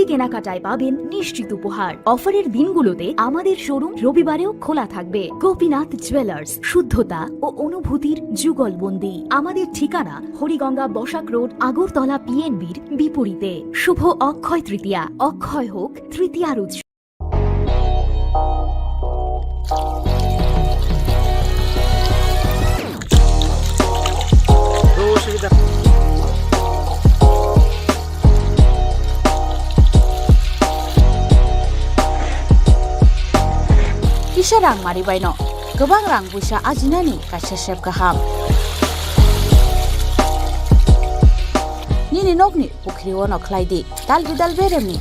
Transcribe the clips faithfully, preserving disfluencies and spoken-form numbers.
কেনাকাটায় পাবেন নিশ্চিত উপহার। অফারের দিনগুলোতে আমাদের শোরুম রবিবারেও খোলা থাকবে। গোপীনাথ জুয়েলার্স, শুদ্ধতা ও অনুভূতির যুগলবন্দি। আমাদের ঠিকানা হরিগঙ্গা বসাক রোড, আগরতলা পিএনবির বিপরীতে। শুভ অক্ষয় তৃতীয়া, অক্ষয় হোক তৃতীয়ার উৎসব। Kisa rang mari baino, kwbang rang puisa ajinani kaisa sep kaham. Nini nokni pukhri ono khlai di, dal bidal beremni.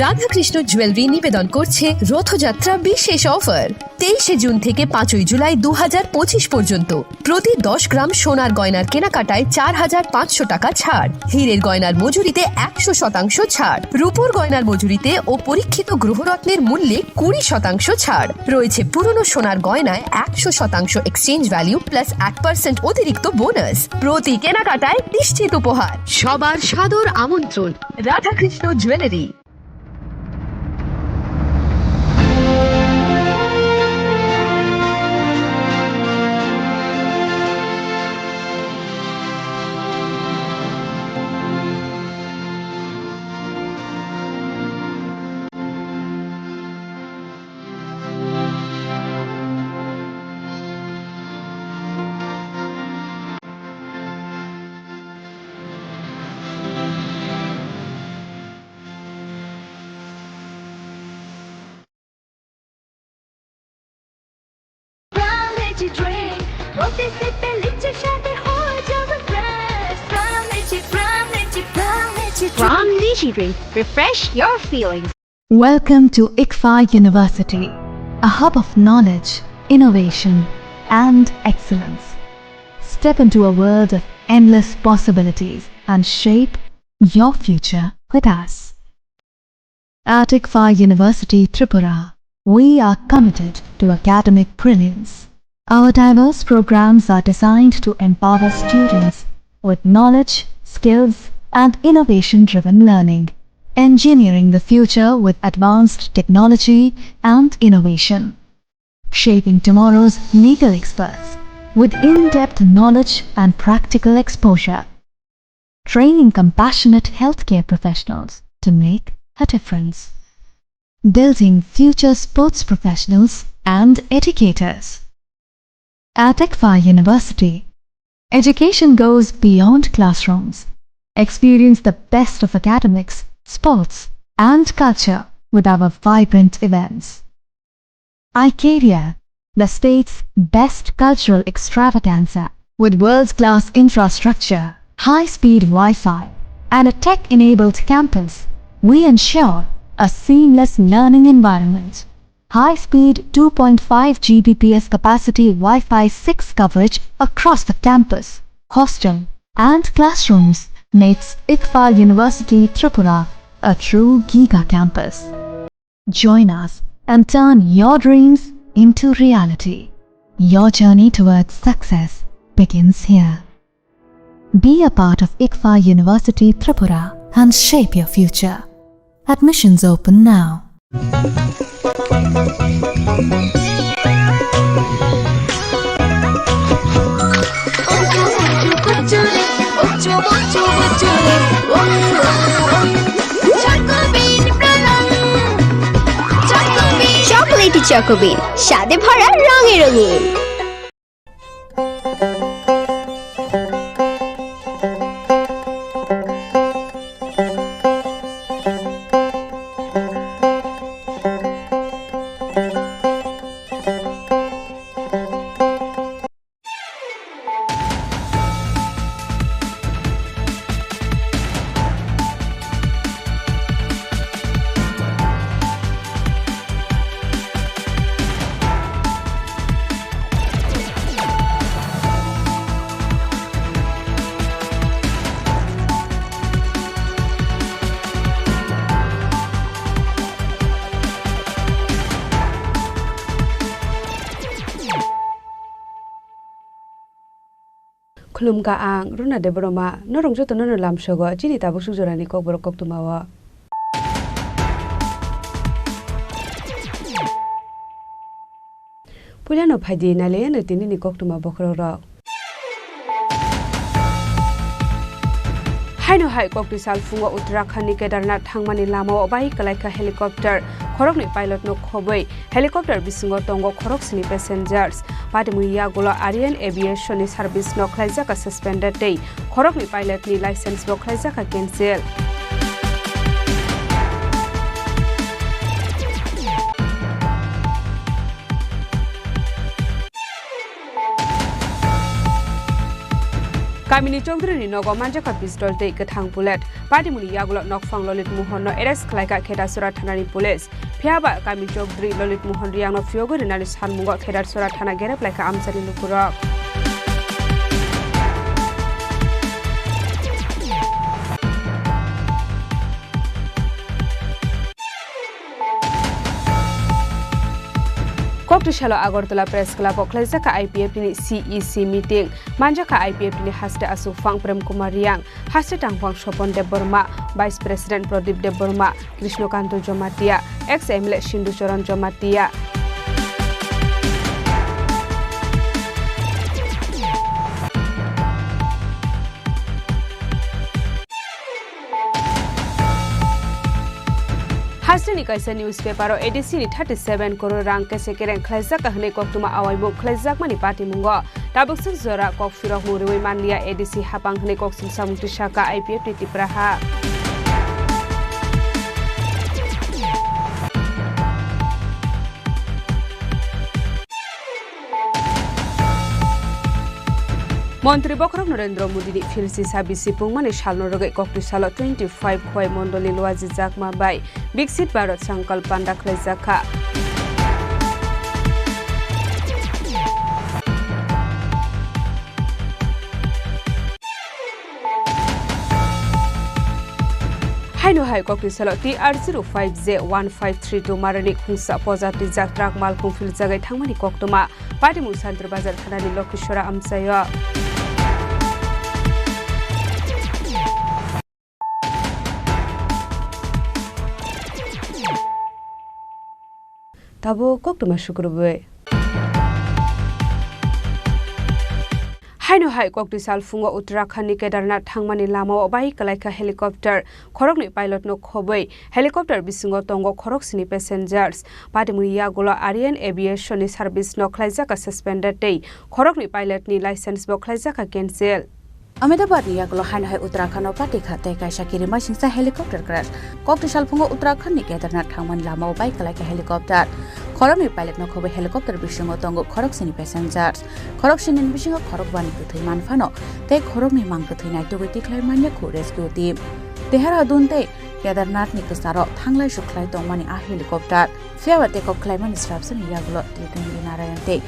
Radhakrishna jewellery নিবেদন করছে রথযাত্রা বিশেষ অফার। তেইশে জুন থেকে পাঁচই জুলাই দু হাজার পঁচিশ পর্যন্ত প্রতি দশ গ্রাম সোনার গয়নার কেনাকাটায় চার হাজার পাঁচশো টাকা ছাড়, হীরের গয়নার মজুরিতে একশো শতাংশ ছাড়, রূপোর গয়নার মজুরিতে ও পরীক্ষিত গ্রহরত্নের মূল্যে কুড়ি শতাংশ ছাড় রয়েছে। পুরনো সোনার গয়নায় একশো শতাংশ এক্সচেঞ্জ ভ্যালু প্লাস এক পার্সেন্ট অতিরিক্ত বোনাস। প্রতি কেনাকাটায় নিশ্চিত উপহার। সবার সাদর আমন্ত্রণ। Radhakrishna jewellery. From Lychee Drink, बोलते से पहले चेहरे हो जाओ fresh। From Lychee, From Lychee, From Lychee Drink। From Lychee Drink, refresh your feelings। Welcome to ICFAI University, a hub of knowledge, innovation, and excellence. Step into a world of endless possibilities and shape your future with us. At ICFAI University Tripura, we are committed to academic brilliance. Our diverse programs are designed to empower students with knowledge, skills, and innovation-driven learning, engineering the future with advanced technology and innovation, shaping tomorrow's legal experts with in-depth knowledge and practical exposure, training compassionate healthcare professionals to make a difference, building future sports professionals and educators. At ICFAI University, education goes beyond classrooms. Experience the best of academics, sports, and culture with our vibrant events. iCaria, the state's best cultural extravaganza, with world-class infrastructure, high-speed Wi-Fi, and a tech-enabled campus, we ensure a seamless learning environment. High-speed two point five G B P S capacity Wi-Fi six coverage across the campus, hostel, and classrooms makes ICFAI University Tripura a true giga campus. Join us and turn your dreams into reality. Your journey towards success begins here. Be a part of ICFAI University Tripura and shape your future. Admissions open now. Chocolatey Choco Bean, স্বাদে ভরা, রঙে রঙিন। Khulumkha ang Runa Debbarma, norok jotono no lamsogo chini tabuk suk jorani kokborok koktwmao. Puilano phaidi nailaiyano tinini koktwma bokhorok rok. Haino hai kokti sal phungo Uttarakhand ni Kedarnath thangmani lamao bai kwlaikha helicopter. Khoroknwi pilot no khobwi helicopter bisingo tongo khoroksini passengers. Patimuni yagulo Aryan Aviation ni service no khlaijak suspended tei khoroknwi pilot ni license bo khlaijak cancel. Kamini Chowdhury ni nogo manjakha pistol tei kwthang bullet. Patimuni yagulo nokphang Lolit Mohon no arrest khlaikha Khedasora thana ni police. Phiyaba kami Chowdhury Lolit Mohon Riyang no phiyogwi rinani sanmungo Khedasora thana gerep laikha amchani lukurok. Kokti salo Agartala Press Club o khlaijak I P F T ni C E C meeting. Manjakha I P F T ni haste aswk phang Prem Kumar Riyang, haste tangphang Sopon Debbarma, Vice President Pradip Debbarma, Krishnakanto Jamatia, ex M L A Sindhu Charan Jamatia. Hasteni kaisa newspaper o A D C ni thirty seven crore rang kese kereng khlaijak hwnwi koktwma awaimung khlaijakmani patimungo tabuk swk jora kok phirokmung rwui manliya A D C hapang hwnwi koksum samung tisaka I P F T Tipra ha. Montri bokhorok Narendra Modi ni philsi sa bisi pungmani salno rwgwi kokti salo twenty five Khowai Mondol ni Luaji Jakma bai Viksit Bharat Sankalp panda khlaijakha. Haino hai kokti salo T R zero five J one five three two marani khungsa poja twijak truck malkhung philjagwi thangmani koktwma. Patimung Santir Bazar thanani Lokhisora amchaio. Tabuk koktwma sukrubwi. Haino hai kokti sal phungo Uttarakhand ni Kedarnath thangmani lamao bai kwlaikha helicopter. Khoroknwi pilot no khobwi helicopter bisingo tongo khoroksini passengers. Patimuni yagulo Aryan Aviation ni service no khlaijak suspended tei khoroknwi pilot ni license bo khlaijak cancel. Ahmedabad ni yagulo haino hai Uttarakhand o patikha tei kaisa kirimasingcha helicopter crash. Kokti salphungo Uttarakhand ni Kedarnath thangmani lamao bai kwlaikha helicopter. Khoroknwi pilot no khobwi helicopter bisingo tongo khoroksini passengers. Khoroksini ni bisingo khorokbani kwthwi manphano tei khoroknwi mang kwthwi naitugwi tikhlai manya khu rescue team. Dehradun tei Kedarnath ni kwcharo thanglai sukhlai tongmani a helicopter. Phiyaba take off khlaimani srapsani yagulo Tritandi Narayan tei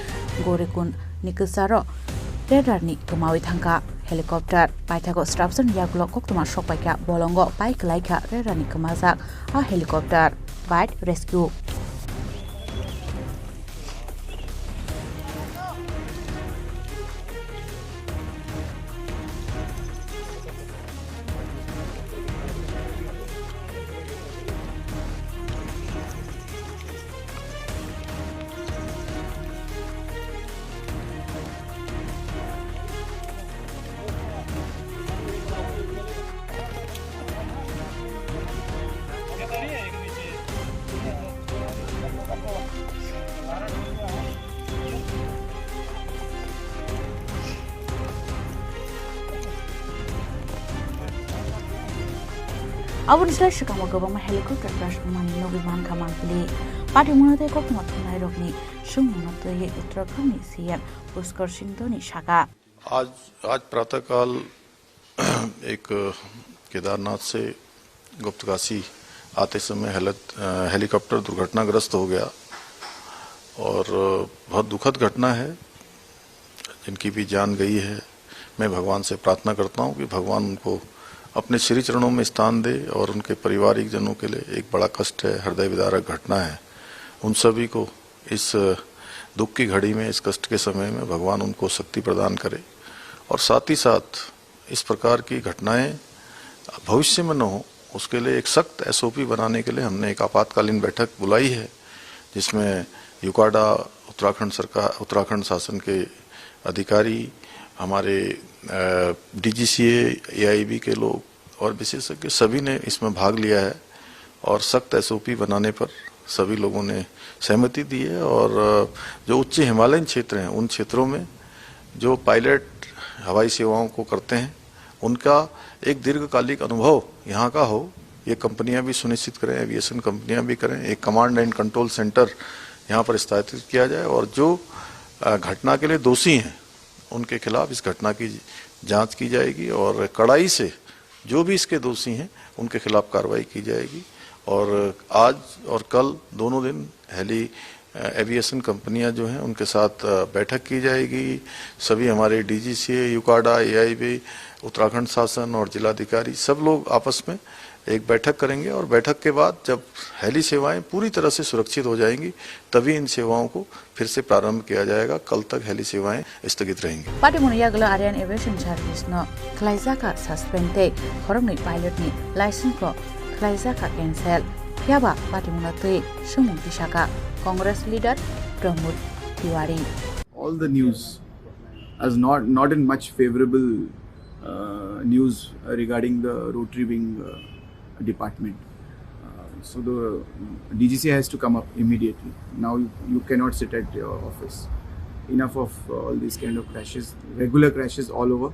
Gaurikund ni kwcharo radar ni kwmawi thangkha helicopter. Paithago srapsani yagulo koktwma sokpaikha bolongo pai kwlaikha radar ni kwmajak a helicopter. Bike rescue. Aboni slai swkango kwbangma helicopter crash wngmani nugwi mankha mangpili. Patimungno tei koktwma thumnairokni swngmungno twiwi Uttarakhand ni C M Pushkar Singh Dhoni sakha. आज, आज प्रातःकाल एक केदारनाथ से गुप्तकाशी आते समय हेलि-, अ, हेलीकॉप्टर दुर्घटनाग्रस्त हो गया और बहुत दुखद घटना है। जिनकी भी जान गई है, मैं भगवान से प्रार्थना करता हूँ कि भगवान उनको अपने श्री चरणों में स्थान दे और उनके पारिवारिक जनों के लिए एक बड़ा कष्ट है, हृदय विदारक घटना है। उन सभी को इस दुख की घड़ी में, इस कष्ट के समय में भगवान उनको शक्ति प्रदान करे और साथ ही साथ इस प्रकार की घटनाएं भविष्य में न हो, उसके लिए एक सख्त एसओपी बनाने के लिए हमने एक आपातकालीन बैठक बुलाई है, जिसमें यूकाडा, उत्तराखंड सरकार, उत्तराखंड शासन के अधिकारी, हमारे, अ, डीजीसीए, एआईबी के लोग और विशेषज्ञ सभी ने इसमें भाग लिया है और सख्त एसओपी बनाने पर सभी लोगों ने सहमति दी है। और, अ, जो उच्च हिमालयन क्षेत्र हैं, उन क्षेत्रों में जो पायलट हवाई सेवाओं को करते हैं, उनका एक दीर्घकालिक अनुभव यहाँ का हो, ये कंपनियां भी सुनिश्चित करें, एविएशन कंपनियां भी करें। एक कमांड एंड कंट्रोल सेंटर यहाँ पर स्थापित किया जाए और जो, अ, घटना के लिए दोषी हैं, उनके खिलाफ इस घटना की जांच की जाएगी और कड़ाई से जो भी इसके दोषी हैं, उनके खिलाफ कार्रवाई की जाएगी। और आज और कल दोनों दिन हेली, अ, एविएशन कंपनियां जो हैं, उनके साथ, अ, बैठक की जाएगी। सभी हमारे डीजीसीए, यूकाडा, एआईबी, उत्तराखंड शासन और जिलाधिकारी, सब लोग आपस में एक बैठक करेंगे और बैठक के बाद जब हेली सेवाएं पूरी तरह से सुरक्षित हो जाएंगी, तभी इन सेवाओं को फिर से प्रारंभ किया जाएगा। कल तक हेली सेवाएं स्थगित रहेंगी। Patimungni yagulo Aryan Aviation Service no khlaijak kha suspend tei khoroknwi pilot ni license bo khlaijak kha cancel. Phiyaba patimungno twi swngmung tisakha Congress leader Pramod Tiwari. All the news as not, not in much favorable, uh, news regarding the rotary wing, uh, department. Uh, so the, mm, D G C has to come up immediately. Now you, you cannot sit at your office. Enough of, uh, all these kind of crashes, regular crashes all over.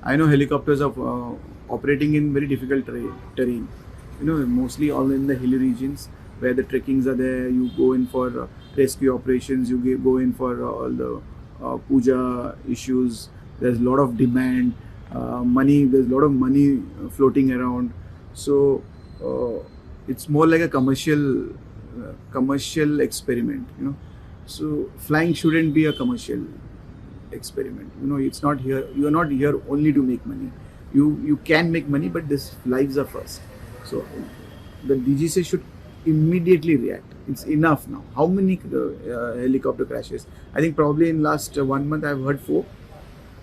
I know helicopters are, uh, operating in very difficult terra-, terrain. You know, mostly all in the hilly regions where the trekkings are there. You go in for, uh, rescue operations. You ge-, go in for, uh, all the, uh, puja issues. There's a lot of demand, uh, money. There's a lot of money, uh, floating around. So, uh, it's more like a commercial, uh, commercial experiment, you know. So flying shouldn't be a commercial experiment. You know, it's not here. You are not here only to make money. You, you can make money, but this lives are first. So the D G C should immediately react. It's enough now. How many, uh, helicopter crashes? I think probably in last, uh, one month I've heard four,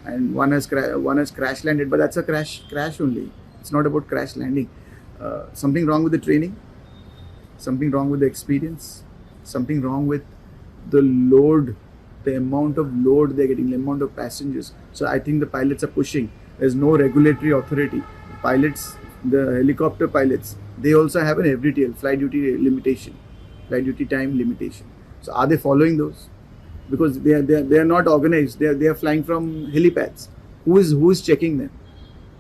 and one has cra-, one has crash landed, but that's a crash, crash only. It's not about crash landing. Uh, something wrong with the training, something wrong with the experience, something wrong with the load, the amount of load they're getting, the amount of passengers. So I think the pilots are pushing. There's no regulatory authority. Pilots, the helicopter pilots, they also have an F D T L, flight duty limitation, flight duty time limitation. So are they following those? Because they are, they are, they are not organized. They are, they are flying from helipads. Who is, who is checking them?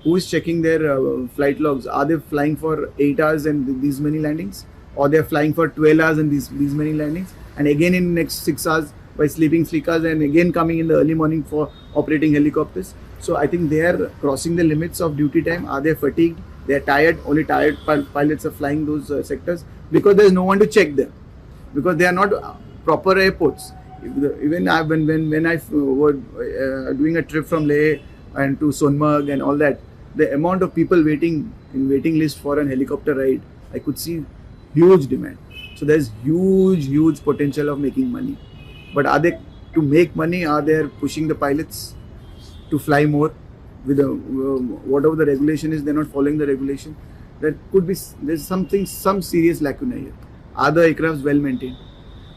Who is checking their, uh, flight logs? Are they flying for eight hours and th-, these many landings? Or they are flying for twelve hours and these, these many landings? And again in next six hours by sleeping six hours and again coming in the early morning for operating helicopters. So I think they are crossing the limits of duty time. Are they fatigued? They are tired. Only tired pil-, pilots are flying those, uh, sectors because there is no one to check them, because they are not, uh, proper airports. If the, even I, when, when, when I, uh, were, uh, doing a trip from Leh and to Sonmarg and all that, the amount of people waiting in waiting list for an helicopter ride, I could see huge demand. So there's huge, huge potential of making money. But are they, to make money, are they pushing the pilots to fly more? With the, um, whatever the regulation is, they're not following the regulation. There could be s-, there's something, some serious lacuna here. Are the aircrafts well maintained?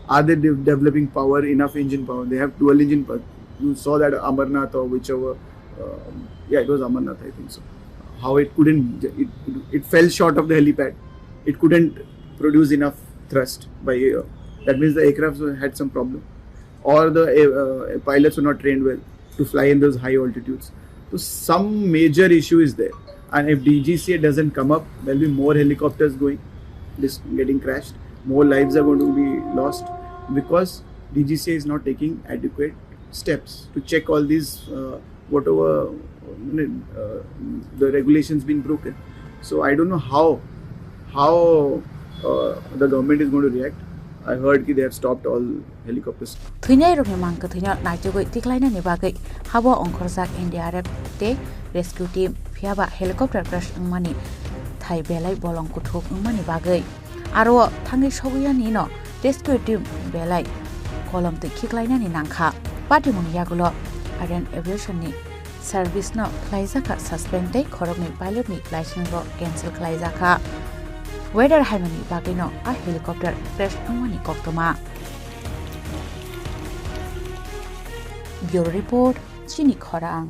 Are they de-, developing power, enough engine power? They have dual engine power. You saw that Amarnath or whichever, um, yeah, it was Amarnath, I think so. How it couldn't, it, it fell short of the helipad. It couldn't produce enough thrust by air. That means the aircraft had some problem. Or the, uh, pilots were not trained well to fly in those high altitudes. So some major issue is there. And if D G C A doesn't come up, there'll be more helicopters going, this getting crashed. More lives are going to be lost because D G C A is not taking adequate steps to check all these, uh, whatever, uh, the regulations been broken. So I don't know how, how, uh, the government is going to react. I heard ki they have stopped all helicopters. Thwinairokni mang kwthwino naitugwi tiklainani bagwi habo ongkhorjak N D R F tei rescue team, phiyaba helicopter crash wngmani thai belai bolong kuthuk wngmani bagwi aro thangwi sogwi yanino rescue team belai kolom twi khiklainani nangkha. Patimungni yagulo Aryan Aviation ni service no khlaijakha suspend tei khoroknwi pilot ni license bo cancel khlaijakha. Weather haimani bagwino a helicopter crash wngmani koktwma. Bureau Report, Chini Khorang.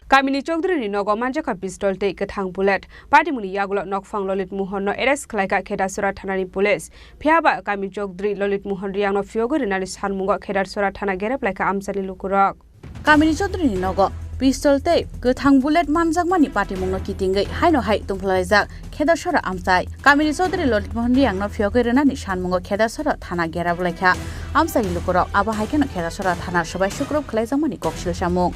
Kamini Chaudhary ni nogo manjakha pistol tei kwthang bullet. Patimungni yagulo nokphang Lolit Mohon no arrest khlaikha Khedasora thana ni police. Phiyaba kami Chaudhary Lolit Mohon Riyang no phiyogwi rwnani sanmungo Khedasora thana gerep laikha amchani lukurok. Kamini Chaudhary ni nogo pistol tei kwthang bullet manjakmani patimungno kitingwi haino hai tongphalaijak Khedasora amchai. Kamini Chaudhary Lolit Mohon Riyang no phiyogwi rwnani sanmungo Khedasora thana gerap laikha amchai lukurok. Abo hai kheno Khedasora thana swbai sukrup khlaijakmani koksil samung.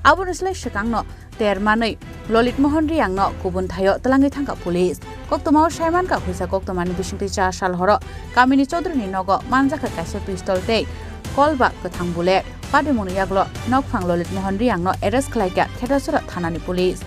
Abono slai swkangno ter manwi Lolit Mohon Riyang no kubun thaio twlangwi thangkha police. Koktwmao saimankha huisa koktwmani bisingtwi cha sal horo kamini Chaudhary ni nogo manjakha kaisa pistol tei kolba kwthang bullet. Patimungni yagulo nokphang Lolit Mohon Riyang no arrest khlaikha Khedasora thana ni police.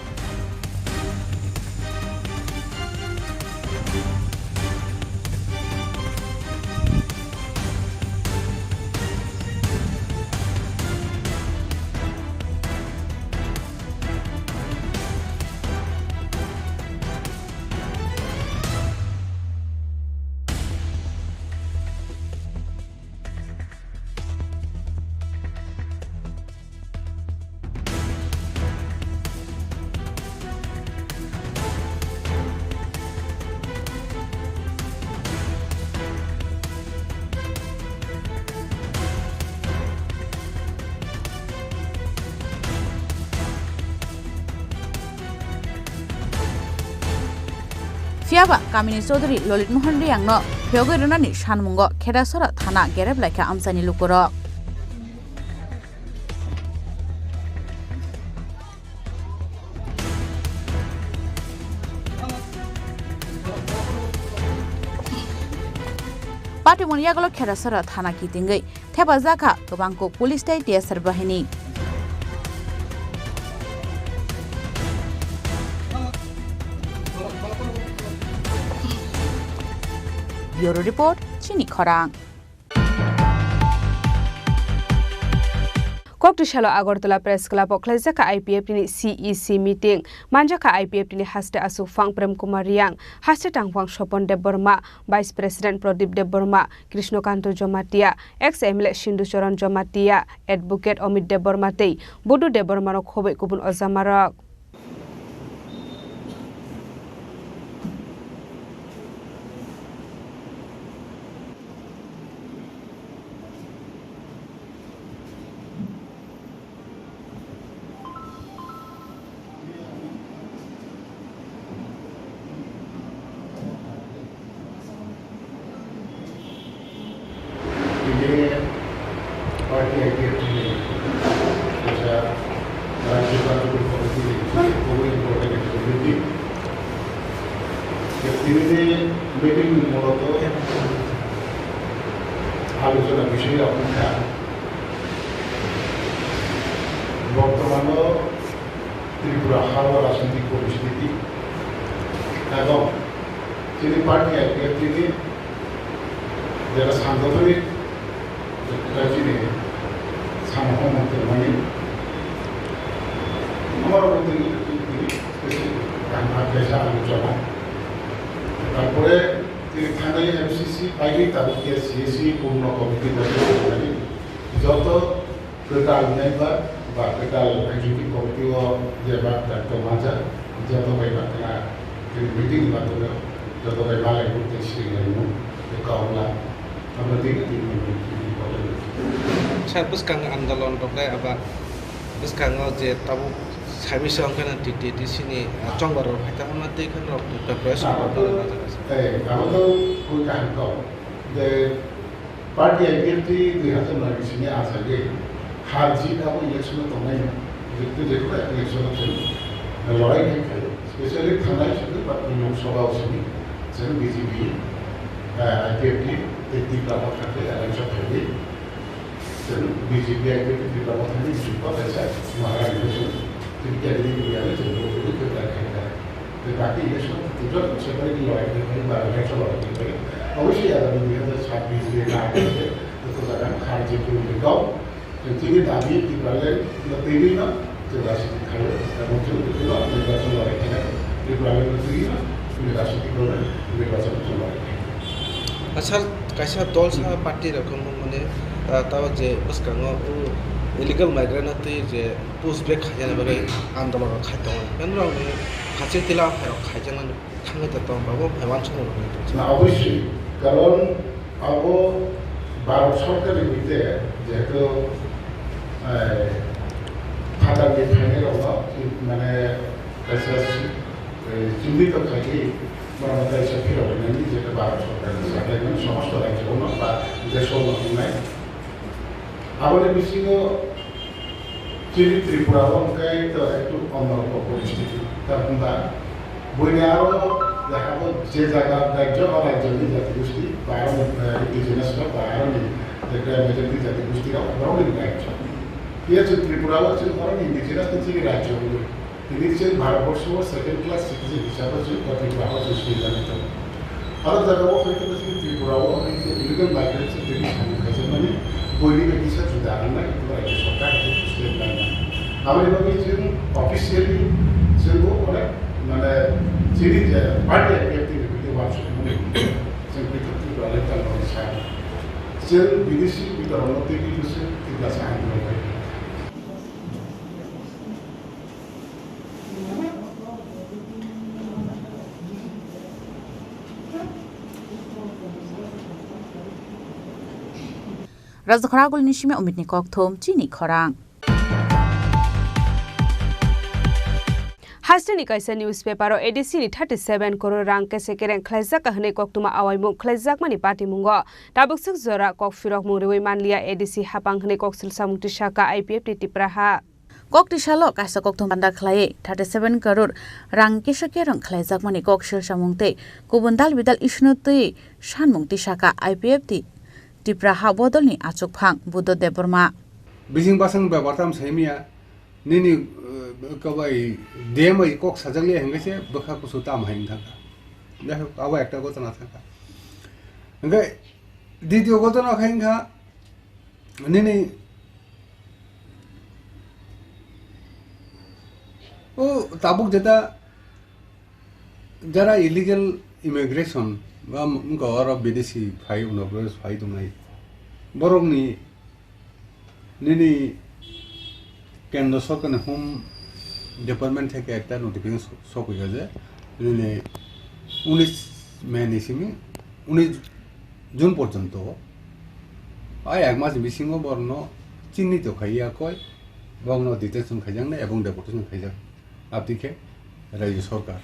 Phiyaba kamini Chaudhary Lolit Mohon Riyang no phiyogwi rwnani sanmungo Khedasora thana gerep laikha amchaini lukurok. Patimungni yagulo Khedasora thana kitingwi thepajakha kwbangkuk police tei T S R bahini. Bureau Report, Chini Khorang. Kokti salo Agartala Press Club o khlaijak kha I P F T ni C E C meeting. Manjak kha I P F T ni haste aswk phang Prem Kumar Riyang, haste tangphang Sopon Debbarma, Vice President Pradip Debbarma, Krishnakanto Jamatia, ex M L A Sindhu Charan Jamatia, Advocate Amit Debbarma tei Budu Debbarma no khobwi kubun ojamarok. Tini party I P F T ni kaisa Rajya Executive Committee ni very important activity. Tini ni meeting ni moroto alochona bishoy rok wngkha bortomano Tripura ha o rajnitik poristiti ebong chini party I P F T ni jera sangothoni jera chini samung tongmani amaro tini tini tini kaisa alochona. Tarpore tini thanai M C C paigwi tabuk C A C purno committee joto kwtal member ba kwtal executive committee o je ba doctor manjak joto bai ba kla meeting ba to joto bai malai bu tei sri lai mu tei kok la abo tei tei important. Sir, bwskango andolon rok lai aba bwskango je tabuk sabi se ongkha na T T A D C ni chongbar rok phaita ongna tei khe rok preparation rok rok lai na jaga se. Ei, abo to koi kaham kok je Party I P F T dui hazar noi bisini achaiwi har jit abo election o tongnai no, jekto jekto election o chwng lorai khai khai, specially thangnai simi ba Lok Sabha o simi chwng B J P, eh, I P F T tei Tipra Motha khe alliance o phaiwi chwng B J P I P F T Tipra Motha ni jukba kaisa Maharani Bosong tini candidate wngya le chwng bo bo khe khai khai. Tei party election o joto separate lorai khai khai ba election lorai khai khai. Obviously agami dui hazar sabbish je na khe joto jaga khar je phuru je kok. Tei chini dabi Tipraland no twiwi no je rajniti khaio. Abo chwng twiwi no nirbachon lorai khai. Tipraland no twiwi no chini rajniti khaio nirbachon lorai khai. Sir, kaisa dol sa party rok wngmani, ah, tao je bwskango o illegal migrant no twi je push back khaina bagwi andolon rok khai tongo. Enrokni hachir tila phairok khaijaknani thangwi tong tong, abo phai uansukmung rok wngwi tong. Na, obviously, karon abo Bharat sorkar ni bide jehetu, eh, phatar ni phainai rok no, mane, kaisa, eh, chimni to khai di, Borok kaisa phirok rwnani je Bharat sorkar ni saklaimani somosto rajyo no ba desh o no wngnai. Aboni bisingo chini Tripura o hwnkhe to ektu onnorokho poristiti. Tamhinba buini aro je habo je jaga rajyo o rajyo ni jati gosti ba aro, eh, indigenous rok ba aro ni je majority jati gosti rok borok ni rajyo. Iya chwng Tripura o chwng borok ni indigenous ni chini rajyo wngwi. Tini chwng Bharatborsho o second class citizen hisabe chwng Tripura o chwng swijak tongo. Aro jaga o hwnkhe chwng Tripura o hwnkhe illegal migrants tini samung khaijakmani buini bai kisa juda wngnai, rajya sorkar hai khe state lainai. Aboni bagwi chwng officially chwng bo onek mane chini je party I P F T ni bini uansukmani chwng Tripura lai tangmani sa. Chwng bidesi bitorogno twi khe chwng Tiprasa andolon khai kha. Rajakhara Agulni simi Omitni kokthum chini khorang. Hasteni kaisa newspaper o A D C ni thirty seven crore rang kese kereng khlaijak hwnwi koktwma awaimung khlaijakmani patimungo tabuk swk jora kok phirokmung rwui manliya A D C hapang hwnwi koksil samung tisaka I P F T Tipra ha. Kok tisalo kaisa kokthum panda khlaiwi thirty seven crore rang kisa kerong khlaijakmani kok silsamung tei kubun dal bidal issue-no twi sanmung tisaka I P F T Tipra ha bodolni achukphang Buddha Debbarma. Bising basang bebak tam saimia nini, eh, kabai D M I kok sajak liya hingke se bwkha kusu tam hai thangka. Jai hok, abo ekta gotona thangka. Hingke ditiyo gotona khai wngkha nini o tabuk jeta jara illegal immigration ba wngkha oro bidesi phai, unoprobesh phai tongnai borokni nini kendro sorkarni Home Department theke ekta notification sok-, sokphaikha je nini unis May ni simi unis June porjonto, a ek mas bisingo borokno chinhito khaiya koi, borokno detention khaijaknai ebong deportation khaijak. Aboni khe Rajya Sorkar.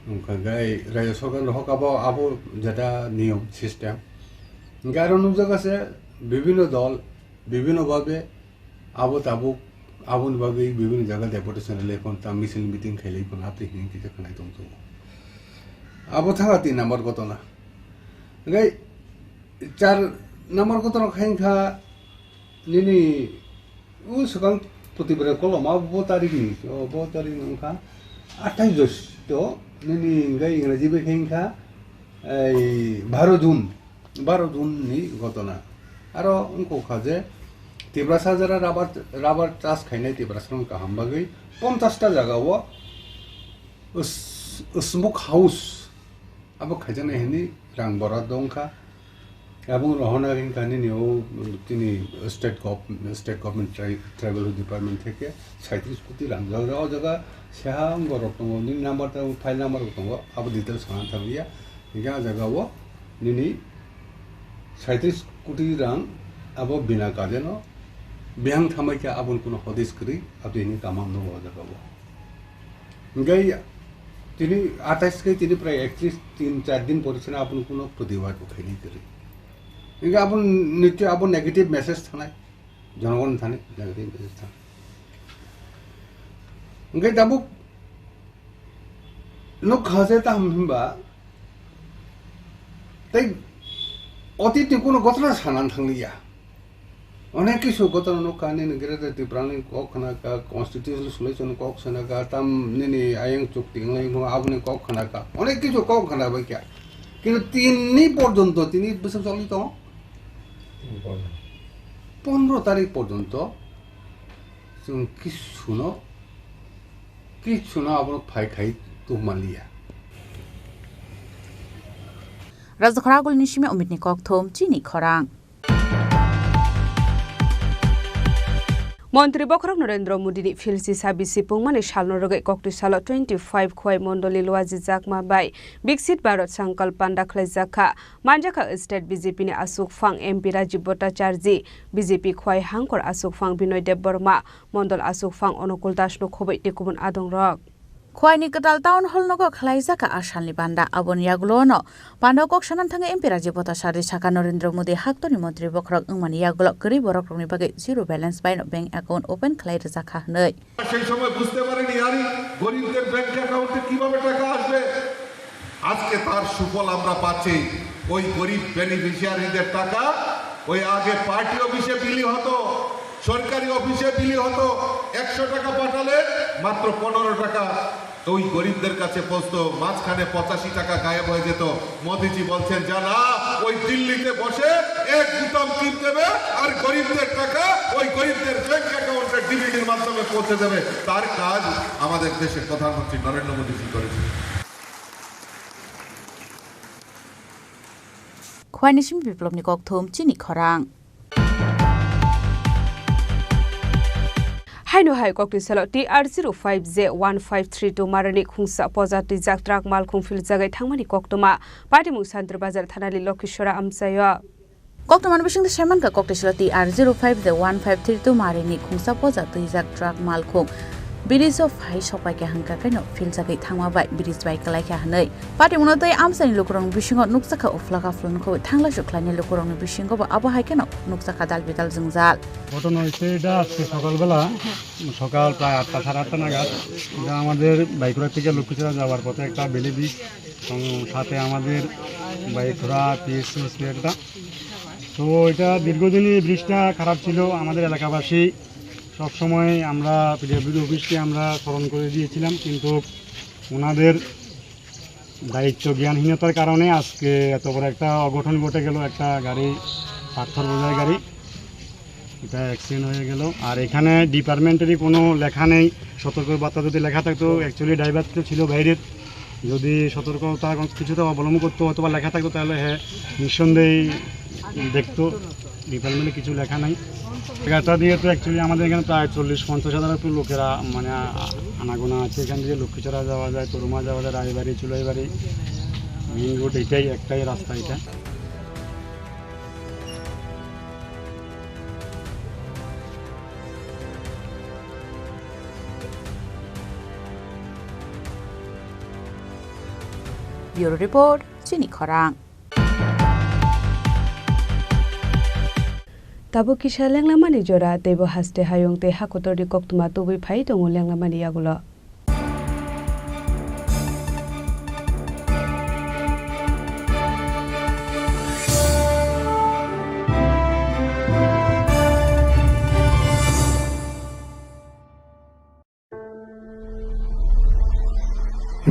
Wngkha gai Rajya Sorkar ni hok abo, abo jeta niyom system. Hingke aro nukjago se bibhinno dol, bibhinno bhabe abo tabuk aboni bagwi bibhinno jaga deportation rwlai phano ta misil meeting khailai phano aboni hini kisa khnai tongjago. Abo thangkha tin number gotona. Hingke char number gotona khai wngkha nini o swkang Putibra koloma bo tarikni, o bo tarikni wngkha athais Josto nini hingke Ingraji bai khe wngkha ei baro June, baro June ni gotona. Aro wngkha je Tiprasa jara rubber, rubber chas khainai Tiprasa rok kaham bagwi ponchash ta jaga o s-, smoke house abo khaijaknai hwnwi rang borat wngkha. Aboni rohorna wngkha nini o tini state gov-, state government tri-, tribal department theke saitrish koti rang jaga, o jaga seha borok tongo, nini number ta file number bo tongo, abo details sana thangya. Hingke a jaga o nini saitrish koti rang abo bina kajeno bihang thamai khe aboni kuno hodis kwrwi aboni hini kamam no o jaga o. Hingke tini athais khe tini prai ektrish tin char din pore sini aboni kuno protibad bo khainai kwrwi. Hingke aboni nityo abo negative message thanai, jonogon thani negative message thanai. Hingke tabuk nukha je taham hinba tei otitni kuno gotona sanan thangliya. Onek kisu gotona nukha nini Greater Tripura ni kok khna kha, constitutional solution kok sana kha, tam nini ayang chukti wnglai phano aboni kok khna kha. Onek kisu kok khna bai kha. Kintu tini porjonto tini bwswk choli tongo? Pondro tarik porjonto chwng kisuno, kisuno abono phai khai tongmaliya. Rajakhor Agulni simi Omitni kokthum chini khorang. Montri bokhorok Narendra Modini philsi sabi sipungmani salno rwgwi kokti salo twenty five Khowai Mondolni Luaji Jakma bai Viksit Bharat Sankalp panda khlaijak kha. Manjakha state B J P ni aswk phang M P Rajiv Bhattacharjee, B J P Khowai hangkor aswk phang Binoy Debbarma, Mondol aswk phang Onukul Das no khobwi tei kubun adongrok. Khowai ni kwtal town hall nogo khlaijak kha a salni panda. Aboni yagulo no panda kok sanani thangwi M P Rajiv Bhattacharjee sakha Narendra Modi haktorni montri bokhorok wngmani yagulo kwrwi borok rokni bagwi zero balance bai no bank account open khlai rwjak kha hwnwi. সেই সময় বুঝতে পারেনি, আরে, গরিবদের ব্যাংক অ্যাকাউন্টে কিভাবে টাকা আসবে। আজকে তার সুফল আমরা পাচ্ছি। ওই গরিব বেনিফিশিয়ারিদের টাকা ওই আগে পার্টি অফিসে বিলি হতো, সরকারি অফিসে বিলি হতো। একশো টাকা পাঠালে মাত্র পনেরো টাকা ওই গরিবদের কাছে পৌঁছতো। মাঝখানে পঁচাশি টাকা গায়েব হয়ে যেত। মোদিজি বলছেন, "যা না, ওই দিল্লিতে বসে এক বোতাম টিপ দেবে আর গরিবদের টাকা ওই গরিবদের ব্যাংক অ্যাকাউন্টে ডিবিটির মাধ্যমে পৌঁছে দেবে।" তার কাজ আমাদের দেশের প্রধানমন্ত্রী নরেন্দ্র মোদিজি করেছেন। Khowai ni simi Biplopni kokthum chini khorang. Haino hai kokti salo T R zero five J one five three two marani khungsa poja twijak truck malkhung philjagwi thangmani koktwma. Patimung Santir Bazar thanani Lokhisora amchaio. Koktwmani bisingtwi saimankha kokti salo T R zero five J one five three two marini khungsa poja twijak truck malkhung bridge o phai sokpaikha hwnkha kheno philjagwi thangma bai bridge bai kwlaikha hwnwi. Patimungno tei amchaini lukurokni bisingo nukjakha uphla kaphla nukho thangla sukhlaini lukurokni bisingo bo abo hai kheno nukjakha dal bidal jwngjal. ঘটনা হয়েছে এটা আজকে সকালবেলা, সকাল প্রায় আটটা, সাড়ে আটটা নাগাদ। এটা আমাদের বাইকুড়া থেকে লক্ষ্মীছড়া যাওয়ার পথে একটা বেলি ব্রিজ এবং সাথে আমাদের বাইকুড়া পিএসসি স্কুল একটা। তো এটা দীর্ঘদিনই ব্রিজটা খারাপ ছিল। আমাদের এলাকাবাসী সবসময় আমরা পিডব্লিউডি অফিসকে আমরা স্মরণ করে দিয়েছিলাম, কিন্তু ওনাদের দায়িত্ব জ্ঞানহীনতার কারণে আজকে এত বড় একটা অঘটন ঘটে গেল। একটা গাড়ি, পাথর বোঝাই গাড়ি, এটা অ্যাক্সিডেন্ট হয়ে গেল। আর এখানে ডিপার্টমেন্টেরই কোনো লেখা নেই, সতর্ক বার্তা যদি লেখা থাকতো, অ্যাকচুয়ালি ড্রাইভার তো ছিল বাইরের, যদি সতর্কতা কিছুটা অবলম্বন করতো, হয়তো বা লেখা থাকতো, তাহলে হ্যাঁ, নিঃসন্দেহে দেখতো। ডিপার্টমেন্টে কিছু লেখা নাই। এটা দিয়ে তো অ্যাকচুয়ালি আমাদের এখানে প্রায় চল্লিশ পঞ্চাশ হাজার একটু লোকেরা মানে আ-, আনাগোনা আছে। এখান দিয়ে লক্ষ্মীছড়া যাওয়া যায়, তরুমা যাওয়া যায়, রায়বাড়ি, চুলাইবাড়ি। মেইন রোড এটাই, একটাই রাস্তা এটা। Bureau Report, Chini Khorang. Tabuk kisa lenglamani jora, teibo haste hayung tei hakotorni koktwma tubui phai tongo lenglamani yagulo.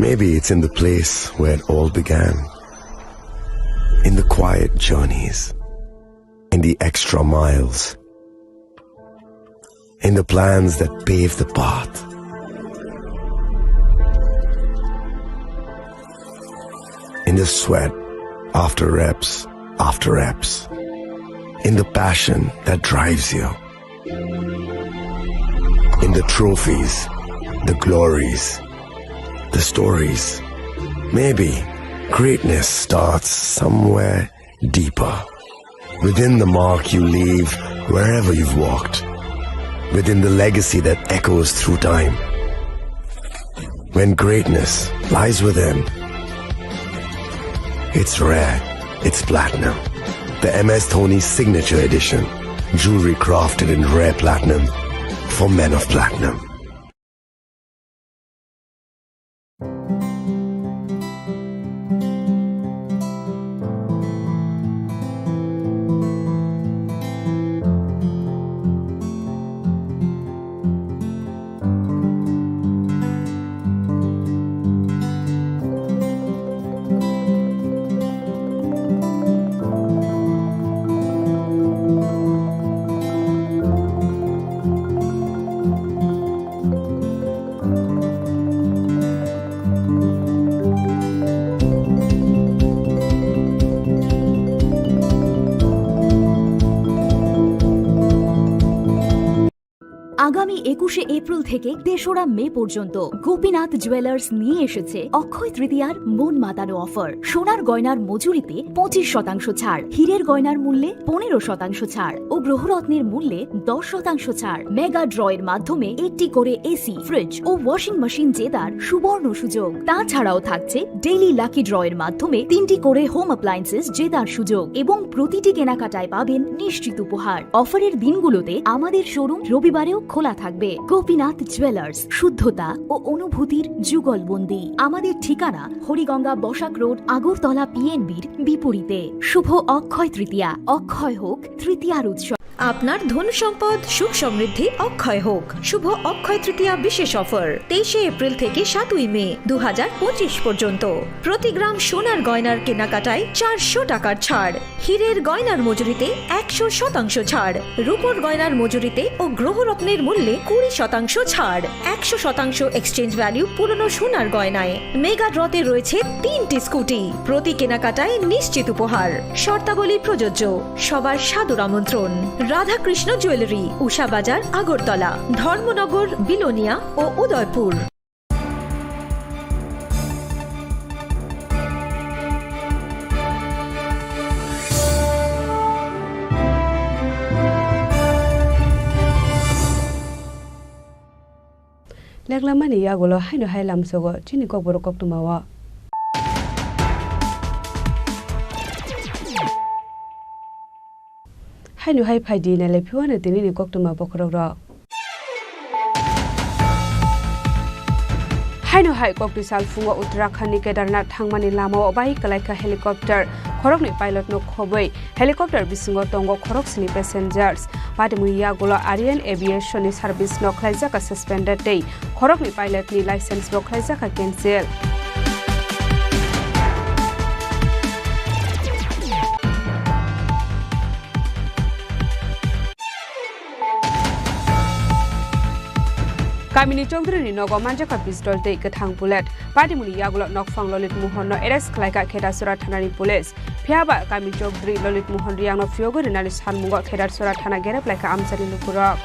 Maybe it's in the place where it all began. In the quiet journeys, in the extra miles, in the plans that pave the path, in the sweat after reps after reps, in the passion that drives you. In the trophies, the glories, the stories. Maybe greatness starts somewhere deeper. Within the mark you leave wherever you've walked. Within the legacy that echoes through time. When greatness lies within, it's rare, it's platinum. The M S Dhoni Signature Edition. Jewelry crafted in rare platinum for men of platinum. আগামী একুশে এপ্রিল থেকে তেসরা মে পর্যন্ত গোপীনাথ জুয়েলার্স নিয়ে এসেছে অক্ষয় তৃতীয়ার মন মাতানো অফার। সোনার গয়নার মজুরিতে পঁচিশ শতাংশ ছাড়, হীরের গয়নার মূল্যে পনেরো শতাংশ ছাড় ও গ্রহরত্নের মূল্যে দশ শতাংশ ছাড়। মেগা ড্রয়ের মাধ্যমে একটি করে এসি, ফ্রিজ ও ওয়াশিং মেশিন জেতার সুবর্ণ সুযোগ। তাছাড়াও থাকছে ডেইলি লাকি ড্রয়ের মাধ্যমে তিনটি করে হোম অ্যাপ্লায়েন্সেস জেতার সুযোগ এবং প্রতিটি কেনাকাটায় পাবেন নিশ্চিত উপহার। অফারের দিনগুলোতে আমাদের শোরুম রবিবারেও খোলা থাকবে। গোপীনাথ জুয়েলার্স, শুদ্ধতা ও অনুভূতির যুগলবন্দি। আমাদের ঠিকানা হরিগঙ্গা বসাক রোড, আগরতলা পিএনবির বিপরীতে। শুভ অক্ষয় তৃতীয়া, অক্ষয় হোক তৃতীয়ার উৎসব। আপনার ধন সম্পদ সুখ সমৃদ্ধি অক্ষয় হোক। শুভ অক্ষয় তৃতীয়া বিশেষ অফার তেইশে এপ্রিল থেকে সাতই মে দু হাজার পঁচিশ পর্যন্ত। প্রতি গ্রাম সোনার গয়নার কেনাকাটায় চারশো টাকার ছাড়, হীরের গয়নার মজুরিতে একশো শতাংশ ছাড়, রূপোর গয়নার মজুরিতে ও গ্রহরত্নের মূল্যে কুড়ি শতাংশ ছাড়, একশো শতাংশ এক্সচেঞ্জ ভ্যালু পুরনো সোনার গয়নায়। মেগা ড্রতে রয়েছে তিনটি স্কুটি, প্রতি কেনাকাটায় নিশ্চিত উপহার। শর্তাবলী প্রযোজ্য। সবার সাদর আমন্ত্রণ। রাধাকৃষ্ণ জুয়েলারি, উষা বাজার, আগরতলা, ধর্মনগর, বিলোনিয়া ও Udaipur. Leklamani yagulo haino hai lamsogo chini kokborok koktwmao. Haino hai phaidi nailai phiwano tinini koktwma bokhorokrok. Haino hai koktwi sal phungo Uttarakhand ni Kedarnath thangmani lamao bai kwlaikha helicopter, khoroknwi pilot no khobwi. Helicopter bisingo tongo khoroksini passengers. Patimuni yagulo Aryan Aviation ni service no khlaijakha suspended tei khoroknwi pilot ni license bo khlaijakha cancel. Kamini Chowdhury ni nogo manjakha pistol tei kwthang bullet. Patimuni yagulo nokphang Lalit Mohan no arrest khlaikha Khetasora thana ni police. Phiyaba kami Chowdhury Lalit Mohan Riyang no phiyogwi rinani sanmungo Khetasora thana gerep laikha amchani lukurok.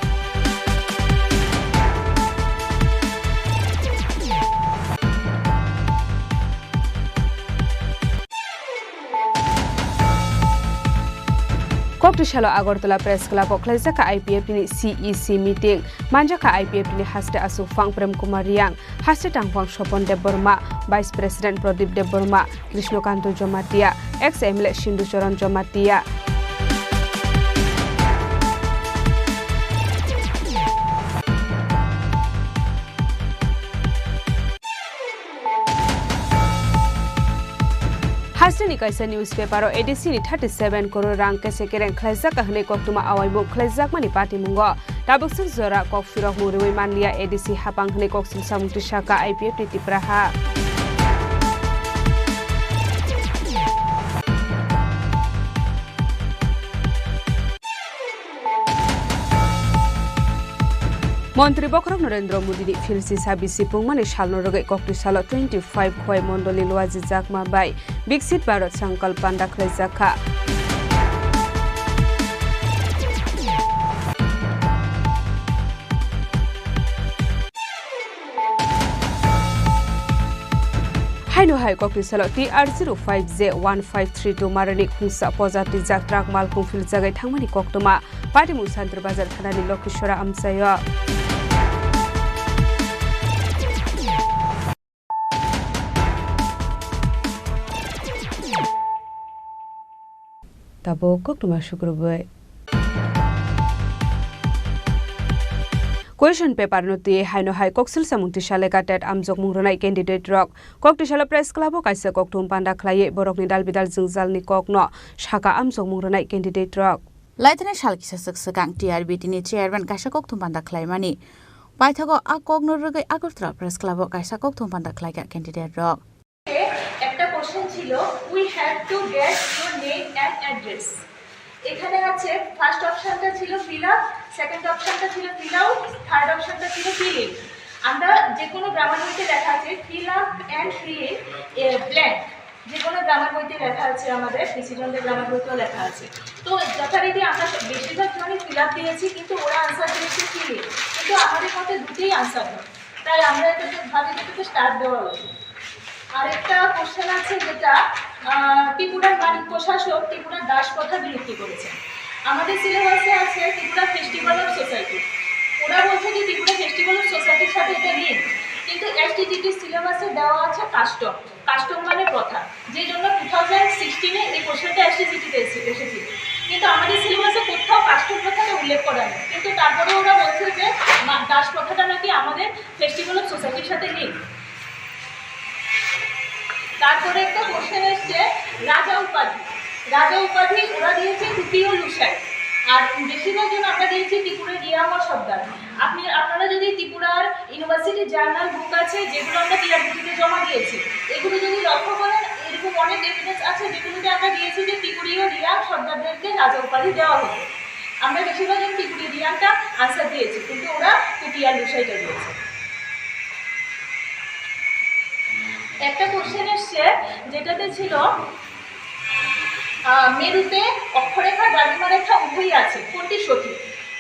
Koktwsalo Agartala Press Club o khlaijak I P F T ni C E C meeting. Manjakha I P F T ni haste aswk phang Prem Kumar Riyang, haste tangphang Sopon Debbarma, Vice President Pradip Debbarma, Krishnakanto Jamatia, ex M L A Sindhu Charan Jamatia. Hasteni kaisa newspaper o A D C ni thirty seven crore rang kese kereng khlaijak hwnwi koktwma awaimung khlaijakmani patimungo. Tabuk swk jora kok phirokmung rwui manliya A D C hapang hwnwi kok chwngsamung tisaka I P F T Tipra ha. Montri Bokhorok Narendra Modi ni philsi sabi sipungmani salno rwgwi koktwi salo twenty five Khowai Mondol ni Luaji Jakma bai Viksit Bharat Sankalp panda khlaijakha. Haino hai koktwi salo T R zero five J one five three two Marani khungsa poja twijak truck malkhung philjagwi thangmani koktwma. Patimung Santir Bazar thanani Lokhisora amchaio. Tabuk koktwma sukrubwi. Question paper no twi haino hai koksil samung tisa leka tet amjokmung rwnai candidate rok. Kok twisalo press club o kaisa kokthum panda khlaiwi borokni dal bidal jwngjal ni kok no saka amjokmung rwnai candidate rok. Laithani sal kisa swk swkang T R B T ni chairman kaisa kokthum panda khlaimani. Paithago a kokno rwgwi Agartala Press Club o kaisa kokthum panda khlaikha candidate rok. একটা কোশ্চেন ছিল, we have to get your name and address। এখানে আছে ফার্স্ট অপশনটা ছিল fill up, second অপশনটা ছিল fill out, third অপশনটা ছিল ফিল ইন। আমরা যে কোনো গ্রামার বইতে দেখা আছে fill up and fill in blank. যে কোনো গ্রামার বইতে লেখা আছে, আমাদের ডিসিশনদের গ্রামার বইতেও লেখা আছে। তো যথারীতি আমরা সব, বেশিরভাগ জনই ফিল আপ দিয়েছি, কিন্তু ওরা আনসার দিয়েছে কি, কিন্তু আমাদের মতে দুটোই আনসার হয়। তাই আমরা এটা তো ভাবি যে এটাকে স্টার দেওয়া উচিত। আরেকটা কোশ্চেন আছে, যেটা আহ, ত্রিপুরার মানিক প্রশাসক ত্রিপুরার দাস প্রথা বিলুপ্তি করেছেন। আমাদের সিলেবাসে আছে ত্রিপুরা ফেস্টিভ্যাল অফ সোসাইটি। ওরা বলছে যে ত্রিপুরা ফেস্টিভ্যাল অফ সোসাইটির সাথে এটা লিঙ্ক, কিন্তু এসটিজিটি সিলেবাসে দেওয়া আছে কাস্টম। কাস্টম মানে প্রথা, যে জন্য টু থাউজেন্ড সিক্সটিনে এই কোশ্চেনটা এসটিজিটিতে এসে- এসেছিল। কিন্তু আমাদের সিলেবাসে কোথাও কাস্টম প্রথাটা উল্লেখ করা নেই, কিন্তু তারপরে ওরা বলছে যে মা- দাস প্রথাটা নাকি আমাদের ফেস্টিভ্যাল অফ সোসাইটির সাথে লিঙ্ক। তারপরে একটা কোশ্চেন এসছে, রাজা উপাধি। রাজা উপাধি ওরা দিয়েছে তৃতীয় লুসাই, আর বেশিরভাগ জন আমরা দিয়েছি ত্রিপুরা রিয়ামর সর্দার। আপনি আপনারা যদি ত্রিপুরার ইউনিভার্সিটি জার্নাল বুক আছে, যেগুলো আমরা টিআরবিটিতে জমা দিয়েছি, এগুলো যদি লক্ষ্য করেন, এরকম অনেক এভিডেন্স আছে যেগুলোতে আমরা দিয়েছি যে ত্রিপুরীয় রিয়াং সর্দারদেরকে রাজা উপাধি দেওয়া হতো। আমরা বেশিরভাগ জন ত্রিপুরী রিয়াংটা আনসার দিয়েছি, কিন্তু ওরা তৃতীয় লুসাইটা দিয়েছে। একটা কোশ্চেন এসছে, যেটাতে ছিল আহ, মেরুতে অক্ষরেখা, দ্রাঘিমা রেখা উভয়ই আছে, কোনটি সঠিক?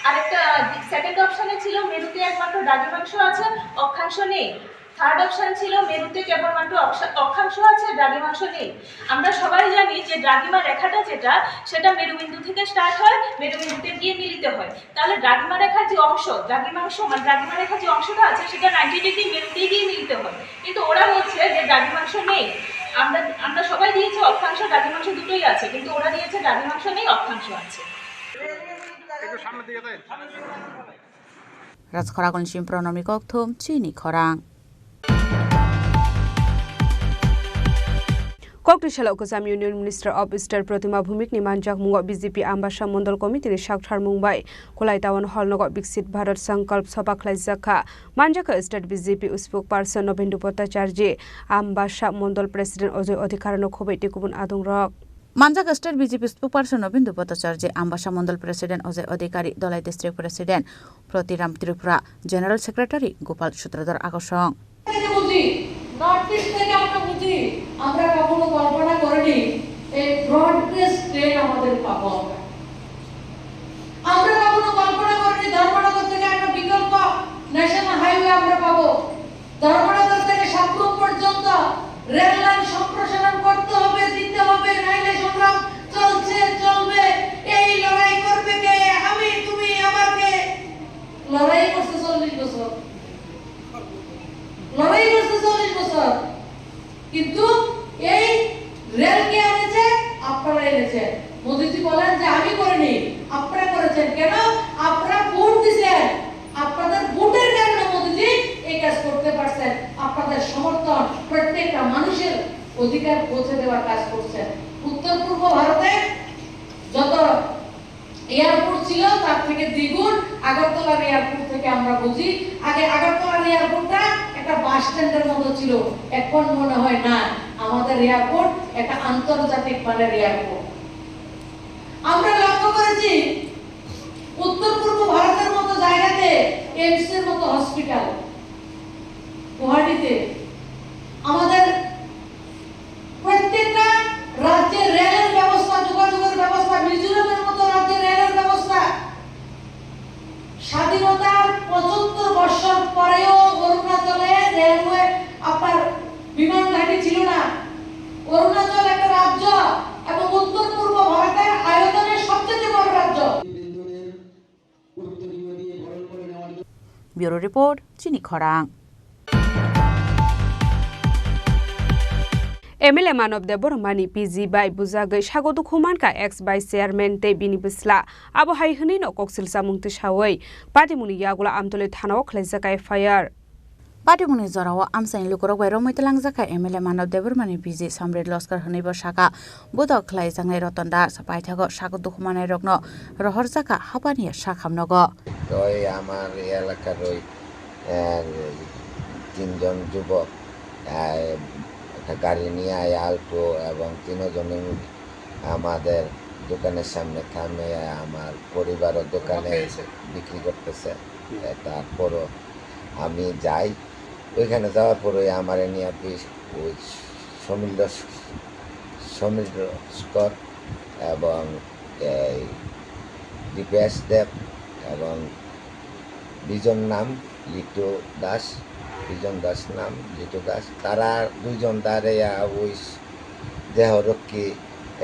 আর একটা সেকেন্ড অপশনে ছিল মেরুতে একমাত্র দ্রাঘিমাংশ আছে, অক্ষাংশ নেই। থার্ড অপশন ছিল মেরুতে কেবলমাত্র অক্ষা- অক্ষাংশ আছে, দ্রাঘিমাংশ নেই। আমরা সবাই জানি যে দ্রাঘিমা রেখাটা যেটা, সেটা মেরুবিন্দু থেকে স্টার্ট হয়, মেরুবিন্দুতে গিয়ে মিলিত হয়। তাহলে দ্রাঘিমা রেখার যে অংশ, দ্রাঘিমাংশ মানে দ্রাঘিমা রেখার যে অংশটা আছে, সেটা নাইনটি ডিগ্রি মেরুতেই গিয়ে মিলিত হয়। কিন্তু ওরা বলছে যে দ্রাঘিমাংশ নেই। আমরা আমরা সবাই দিয়েছি অক্ষাংশ, দ্রাঘিমাংশ দুটোই আছে, কিন্তু ওরা দিয়েছে দ্রাঘিমাংশ নেই, অক্ষাংশ আছে। একটু সামনের দিকে তাই। Rajkhoragulni Simpro Nomi Kokthum, Chini Khorang. Kokri salo Kwcham Union Minister of State Protima Bhumik ni manjakmungo B J P Ambasa Mondol Committee ni saktharmung bai Khulai Town Hall nogo Viksit Bharat Sankalp Sabha khlaijak kha. Manjakha State B J P Spokesperson Nobendu Bhattacharjee, Ambasa Mondol President Ajoy Adhikar no khoboi tei kubun adong rok. Manjak State B J P Spokesperson Nobendu Bhattacharjee, Ambasa Mondol President Ajoy Adhikari, Dholai District President Protiram Tripura, General Secretary Gopal Sutradhar Akosong. থেকে বুঝি, north east থেকে আমরা বুঝি, আমরা কখনো কল্পনা করিনি এই broad gauge train আমাদের পাবো আমরা। আমরা কখনো কল্পনা করিনি ধর্মনগর থেকে একটা বিকল্প ন্যাশনাল হাইওয়ে আমরা পাবো। ধর্মনগর থেকে সাবরুম পর্যন্ত রেল লাইন সম্প্রসারণ করতে হবে, দিতে হবে, নাইলে সংগ্রাম চলছে, চলবে। এই লড়াই করবে কে? আমি, তুমি, আবার কে? লড়াই করছে চল্লিশ বছর, লড়াই করছে চল্লিশ বছর, কিন্তু এই রেল কে এনেছে? আপনারা এনেছেন। মোদিজি বলেন যে আমি করিনি, আপনারা করেছেন। কেন? আপনারা ভোট দিছেন, আপনাদের ভোটের কারণে মোদিজি এই কাজ করতে পারছেন। আপনাদের সমর্থন, প্রত্যেকটা মানুষের অধিকার পৌঁছে দেওয়ার কাজ করছেন। উত্তর পূর্ব ভারতে যত এয়ারপোর্ট ছিল তার থেকে দ্বিগুণ আগরতলার এয়ারপোর্ট থেকে আমরা বুঝি। আগে আগরতলার এয়ারপোর্টটা একটা বাস স্ট্যান্ডের মতো ছিল, এখন মনে হয় না, আমাদের এয়ারপোর্ট একটা আন্তর্জাতিক মানের এয়ারপোর্ট। আমরা লক্ষ্য করেছি উত্তর পূর্ব ভারতের মতো জায়গাতে এইমস এর মতো হসপিটাল গুয়াহাটিতে, আমাদের প্রত্যেকটা রাজ্যে রেলের ব্যবস্থা, যোগাযোগের ব্যবস্থা, মিজোরামের মতো রাজ্যে রেলের ব্যবস্থা। স্বাধীনতার পঁচাত্তর বছর পরেও অরুণাচলে রেলওয়ে, আপনার বিমান ঘাঁটি ছিল না। অরুণাচল একটা রাজ্য এবং উত্তর পূর্ব ভারতের আয়তনে সবচেয়ে বড় রাজ্য। Bureau Report, Chini Khorang. M L A Manob Debbarmani P G bai bujagwi sago dukhu mankha ex vice chairman tei bini bwsla. Abo hai hwnwi no koksil chamung twisawi patimungni yagulo Amtwlwi thanao khlaijak F I R. Patimungni jorao amchaini lukurok bai romwi twlangjakha M L A Manob Debbarmani P G Samrit Loskar hwnwibo sakha, budok khlaijaknai Roton Das paithago sago dukhu mannairokno rohorjakha hapani sak hamnogo. ওই আমার এলাকার ওই, আহ, তিনজন যুবক, আহ, একটা গাড়ি নিয়ে আয়, অল্টো এবং তিনজনে আমাদের দোকানের সামনে থামে, আমার পরিবারও দোকানে বিক্রি করতেছে। হুম। এ, তারপরও আমি যাই, ওইখানে যাওয়ার পরে আমার নিয়ে বিশ-, ওই সমীর লস্কর সমীর লস্কর এবং এই দীপেশ দেব এবং বিজন নাম লিটু দাস, বিজন দাস নাম লিটু দাস, তারা দুইজন দাঁড়াইয়া ওই দেহরক্ষী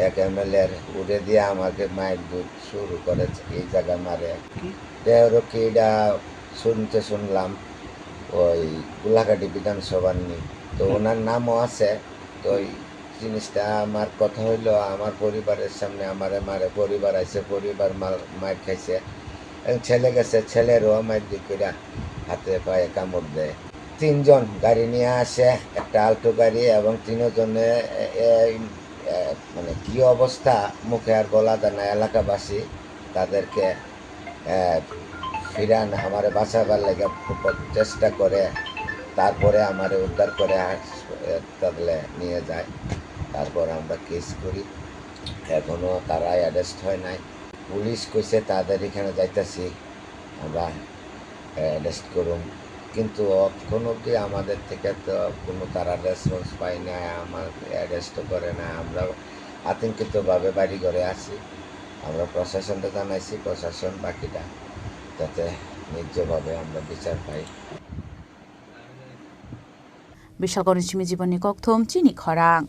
এক এমএলএর উড়ে দিয়ে আমাকে মাইর দুধ শুরু করেছে এই জায়গায় মারে আর কি। দেহরক্ষী এটা শুনতে শুনলাম ওই গোলাঘাটি বিধানসভার নি, তো ওনার নামও আছে। তো ওই জিনিসটা আমার কথা হইলো, আমার পরিবারের সামনে আমারে মারে, পরিবার আইছে, পরিবার মার, মার খাইছে, এবং ছেলে গেছে, ছেলেরও মার দিকুরা হাতে পায়ে কামড় দেয়। তিনজন গাড়ি নিয়ে আসে, একটা আল্টো গাড়ি, এবং তিনজনে এ, এ, এ, মানে কি অবস্থা মুখে আর বলা যায় না। এলাকাবাসী তাদেরকে, এ, ফিরান, আমারে বাঁচাবার লাগে খুব চেষ্টা করে, তারপরে আমারে উদ্ধার করে হাস-, এ, হাসপাতালে নিয়ে যায়। তারপর আমরা কেস করি, এখনো তারা অ্যারেস্ট হয় নাই। পুলিশ কইছে তাদের এখানে যাইতাছি আমরা, এ, অ্যারেস্ট করুম, কিন্তু এখন অবধি আমাদের থেকে তো কোনো তারা রেসপন্স পাই না, আমার অ্যারেস্টও করে না। আমরা আতঙ্কিতভাবে বাড়ি ঘরে আছি। আমরা প্রশাসনকে জানাইছি, প্রশাসন বাকিটা যাতে ন্যায্যভাবে আমরা বিচার পাই। Bishalkoni simi jibonni kokthum chini khorang.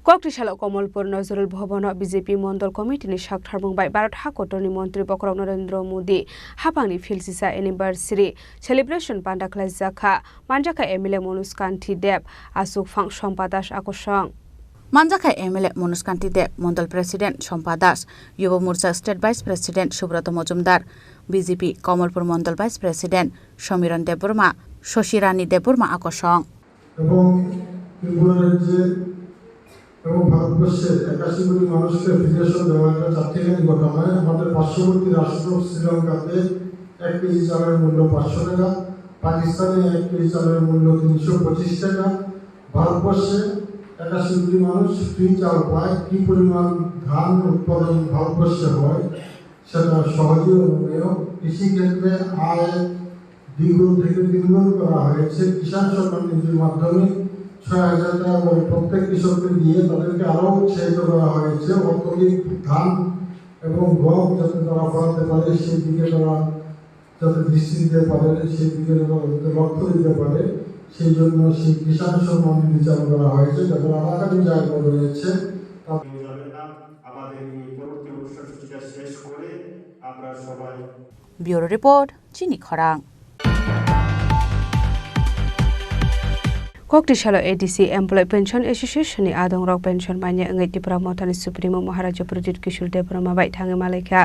Kokti salo Komolpur Nazrul Bhavan o B J P Mondol Committee ni saktharmung bai Bharat hakotorni montri bokhorok Narendra Modi haphangni philsisa anniversary celebration panda khlaijak kha. Manjakha M L A Manoj Kanti Deb, aswk phang Sompa Das akosong. Manjakha M L A Manoj Kanti Deb, Mondol President Sompa Das, Yuva Morcha State Vice President Subroto Mojumdar, B J P Komolpur Mondol Vice President Somiron Debbarma, Soshi Rani Debbarma akosong. এবং ত্রিপুরা রাজ্যে এবং ভারতবর্ষে একাশি কোটি মানুষকে ফিরে এসে দেওয়া একটা জাতিঘাতী ঘটনা। আমাদের পার্শ্ববর্তী রাষ্ট্র শ্রীলঙ্কাতে এক কেজি চালের মূল্য পাঁচশো টাকা, পাকিস্তানে এক কেজি চালের মূল্য তিনশো পঁচিশ টাকা। ভারতবর্ষে একাশি কোটি মানুষ ফ্রি চাল পায়। কি পরিমাণ ধান উৎপাদন ভারতবর্ষে হয়, সেটা সহজেই অনুমেয়। কৃষিক্ষেত্রে আয় দ্বিগুণ থেকে তিনগুণ করা হয়েছে। কিষাণ সম্মান নিধির মাধ্যমে ছয় হাজার টাকা করে প্রত্যেক কৃষককে দিয়ে তাদেরকে আরও উৎসাহিত করা হয়েছে। অত্যাধিক ধান এবং গম যাতে তারা ফলাতে পারে, সেই দিকে তারা যাতে দৃষ্টি দিতে পারে, সেই দিকে তারা যাতে লক্ষ্য দিতে পারে, সেই জন্য সেই কিষাণ সম্মান নিধি চালু করা হয়েছে। যাদের আধার কার্ডে জায়গা রয়েছে, তাদের হয়ে যাবে না। আমাদের এই পরবর্তী অনুষ্ঠানসূচিটা শেষ করে আমরা সবাই Bureau Report, Chini Khorang. Kokti salo A D C Employee Pension Association ni adongrok pension manya wngwi Tipra Mothani Supremo Maharaja Pradyut Kishore Debbarma bai thangwi malaikha.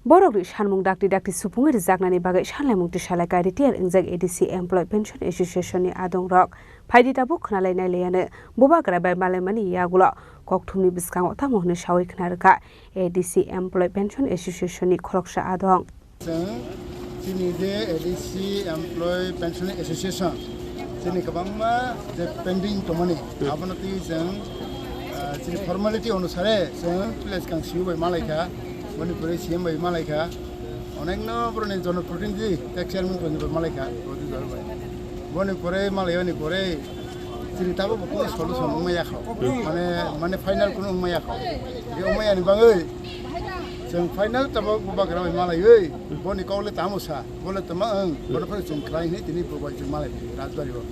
Borokni sanmung dakti dakti supungwi rwjaknani bagwi sanlaimung tisalai kai retired wngjak A D C Employee Pension Association ni adongrok. Phaidi tabuk khwnalai nailaiyano bubagra bai malaimani yagulo kokthumni bwskango tamo hwnwi sawi khna rwkha A D C Employee Pension Association ni khoroksa adong. Chwng chini je A D C Employee Pension Association chini kwbangma je pending tongmani, abono twi chwng, ah, chini formality onusare chwng place kang C E O bai malaikha, boni pore C M bai malaikha, onekno boroni jonoprotinidhi tei chairman bai malaikha, boni pore malaiyani pore chini tabuk bo kuno solution wngmaya kho, mane, mane final kuno wngmaya kho, wngmayani bagwi chwng final tabuk bubagra bai malaiwi. Boni kok le tamo sa, bo le tama wng, bono phano chwng khlai hwnwi tini bo bai chwng malai phai Rajbari o.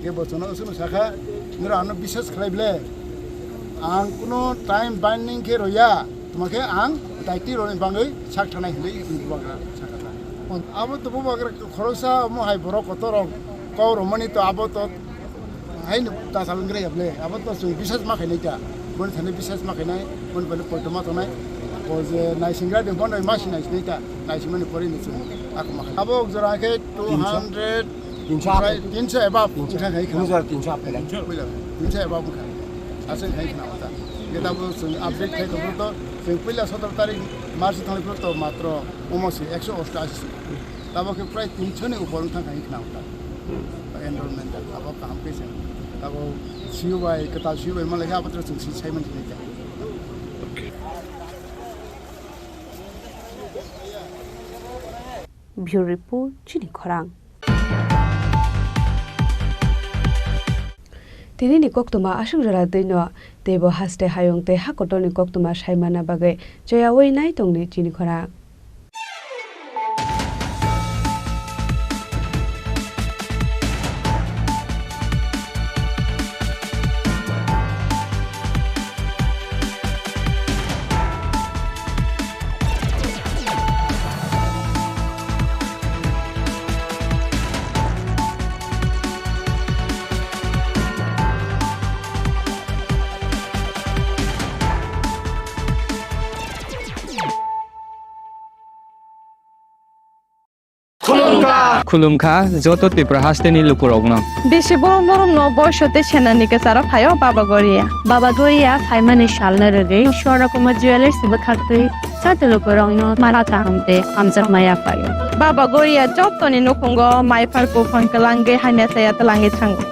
Khe bo chwngno chwngno sakha, noro ano biswas khlai ble, ang kuno time binding khe roya, tuma khe ang daiti roni bagwi sak thanai hwnwi chwng bubagra sakha ta. Abo to bubagra khoroksa omo hai borok kotor rok kok romani to abo to Haino ta salon gre yable, abo to chwng biswas ma khainai ta. Boni thani biswas ma khainai, boni bani poito ma tongnai. O je naisingra de bono ma si naisinai ta. Naisimani pore ni chwng ako ma khainai. Abo jora khe two hundred, tinsho, tinsho above wngkha khai khna. Tinsho, tinsho above. Puila, tinsho above wngkha. Aswk khai khna ta. Geta bo chwng update khai tongphuru to, chwng puila sotoro tarik March thangphuru to matro omo si eksho osto ashi si. Tabo khe prai tinsho ni upor wngkha khai khna ta. Enrollment da, abo kaham khe se. Abo C E O bai, kwtal C E O bai malai khe abo to chwng si sai man khe. Bureau Report, Chini Khorang. Tinini koktwma aswk jora twino teibo haste hayung tei ha kotorni koktwma saimana bagwi choyaui nai tongdi chini khorang. Khulumkha joto Tripura hasteni lukurokno. Bisi borom borom no boiso tei senani kwcharo phaio Baba Goria. Baba Goria phaimani salno rwgwi Swarna Kumar Jewellers bwkhaktwi joto lukurokno mara kaham tei hamjakma yaphaio. Baba Goria jotoni nukhungo maiphar buphang kwlangwi hamya chaya twlangwi thango.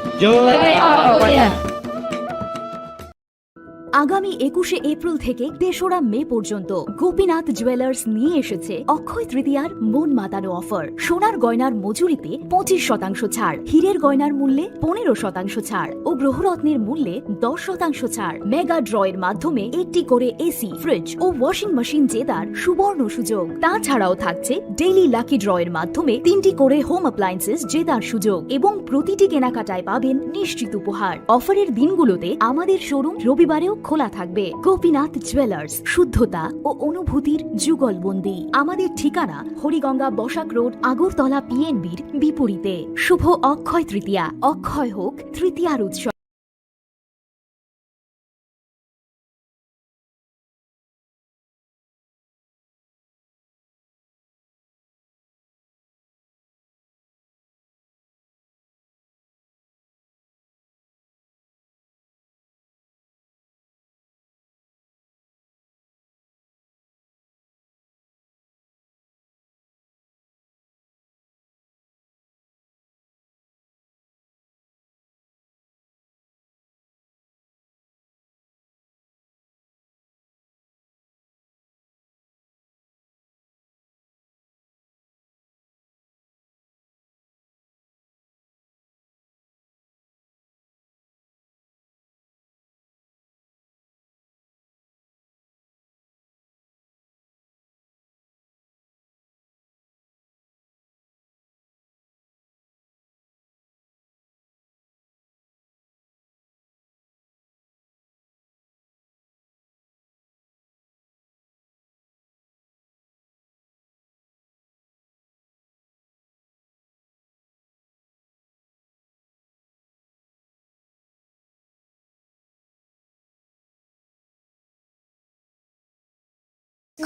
আগামী একুশে এপ্রিল থেকে তেসরা মে পর্যন্ত গোপীনাথ জুয়েলার্স নিয়ে এসেছে অক্ষয় তৃতীয়ার মন মাতানো অফার। সোনার গয়নার মজুরিতে পঁচিশ শতাংশ ছাড়, হীরের গয়নার মূল্যে পনেরো শতাংশ ছাড় ও গ্রহরত্নের মূল্যে দশ শতাংশ ছাড়। মেগা ড্রয়ের মাধ্যমে একটি করে এসি, ফ্রিজ ও ওয়াশিং মেশিন জেতার সুবর্ণ সুযোগ। তাছাড়াও থাকছে ডেইলি লাকি ড্রয়ের মাধ্যমে তিনটি করে হোম অ্যাপ্লায়েন্সেস জেতার সুযোগ এবং প্রতিটি কেনাকাটায় পাবেন নিশ্চিত উপহার। অফারের দিনগুলোতে আমাদের শোরুম রবিবারেও খোলা থাকবে। গোপীনাথ জুয়েলার্স, শুদ্ধতা ও অনুভূতির যুগলবন্দি। আমাদের ঠিকানা হরিগঙ্গা বসাক রোড, আগরতলা পিএনবির বিপরীতে। শুভ অক্ষয় তৃতীয়া, অক্ষয় হোক তৃতীয়ার উৎসব।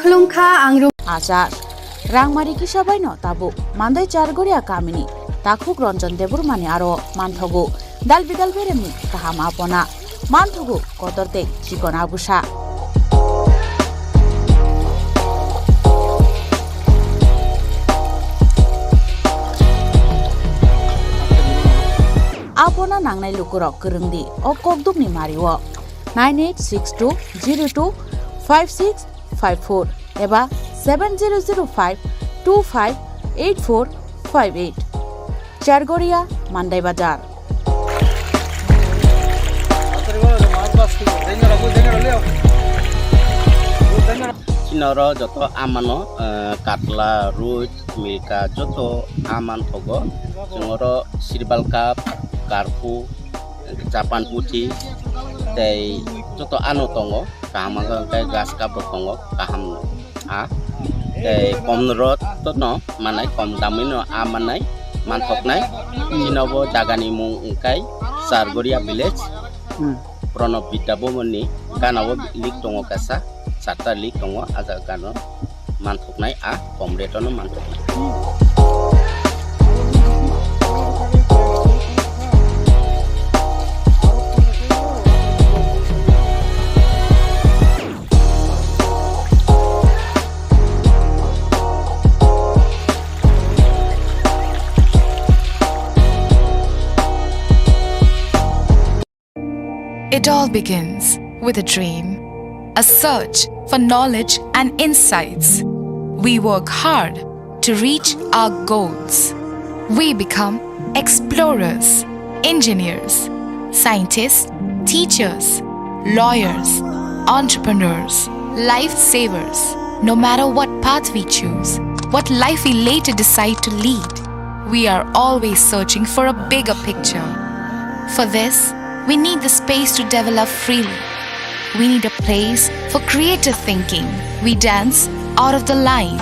Khulumkha, ang Ru- Achak. Rangmari kisa baino tabuk Mandai Chargoria kamini takhuk Ranjan Debbarmani aro manthogo dalbidal beremni kaham apona. Manthogo kotor tei chikon abusa. Apona nangnai lukurok kwrwngdi o kokdukni mario. Nine eight six two zero two five six five four eba seven zero zero five two five eight four five eight. Chargoria, Mandai Bazar. Chini oro joto amano, eh, katla, ruit, milka, joto aman thogo. Chwng oro sirbal cup, karpu, Japan puthi, tei joto ano tongo. Kaham wngkha hwnkhe gas cup bo tongo, kaham a. Tei kom rot no manai, kom damwi no a manai, manthoknai. Chini bo jaga ni mung wngkha Chargoria village. Hmm. Pranab Vidya Bhavan ni gana o link tongo kaisa, charta link tongo, a jaga no manthoknai, a kom rate no manthoknai. It all begins with a dream, a search for knowledge and insights. We work hard to reach our goals. We become explorers, engineers, scientists, teachers, lawyers, entrepreneurs, lifesavers. No matter what path we choose, what life we later decide to lead, we are always searching for a bigger picture. For this, we need the space to develop freely. We need a place for creative thinking. We dance out of the line,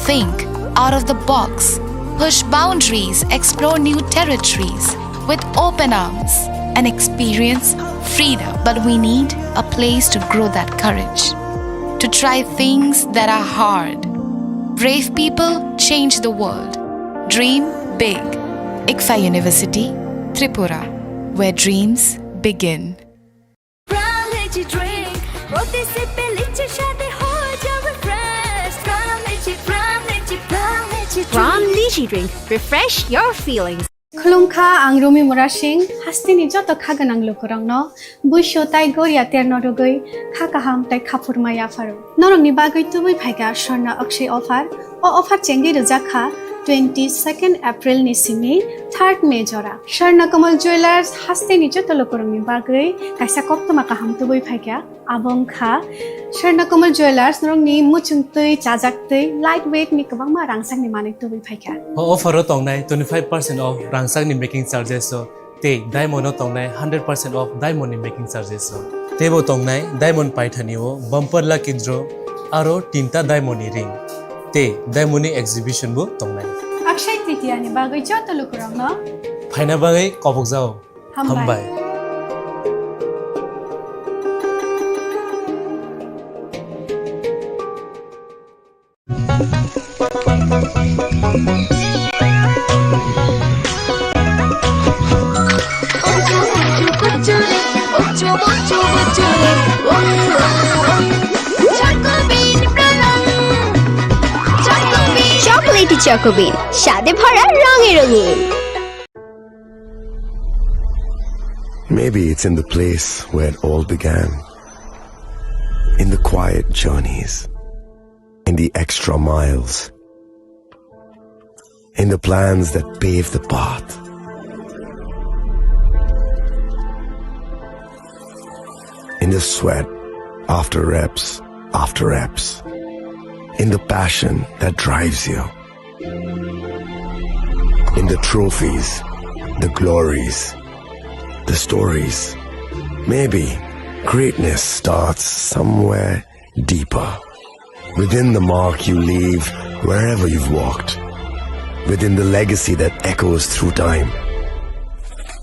think out of the box, push boundaries, explore new territories with open arms and experience freedom. But we need a place to grow that courage, to try things that are hard. Brave people change the world. Dream big. ICFAI University, Tripura, where dreams begin. Prime Lychee Drink, প্রতি সিপে লিচি স্বাদে হয়ে যাবে fresh. Prime Lychee, Prime Lychee, Prime Lychee Drink। Prime Lychee Drink, refresh your feelings. Khulumkha, ang Rumi Murasing, hasteni joto kha gwnang lukurokno buisu tai goria terno rwgwi kha kaham tai khaphurma yapharo. Norokni bagwi tubui phaikha Swarna Akshay offer. O offer chengwi rwjakha twenty second April ni simi third May jora. Swarna Kamal Jewellers hasteni joto lukurokni bagwi kaisa koktwma kaham tubui phaikha. Abo wngkha Swarna Kamal Jewellers, norokni muchung twi, chajak twi, light weight ni kwbangma rangchakni manwi tubui phaikha. O offer o tongnai twenty five percent off rangchakni making charges o, tei diamond o tongnai hundred percent off diamond ni making charges o. Teibo tongnai diamond paithani o bumper lucky draw aro tinta diamond ni ring, tei diamond ni exhibition bo tongnai. Akshay Tritiya ni bagwi joto lukurokno phaina bagwi kobokjao. Hambai. Hambai. Chocolatey Choco Bean, স্বাদে ভরা রঙে রঙিন। Maybe it's in the place where it all began. In the quiet journeys. In the extra miles. In the plans that pave the path. In the sweat after reps after reps. In the passion that drives you. In the trophies, the glories, the stories. Maybe greatness starts somewhere deeper. Within the mark you leave wherever you've walked. Within the legacy that echoes through time.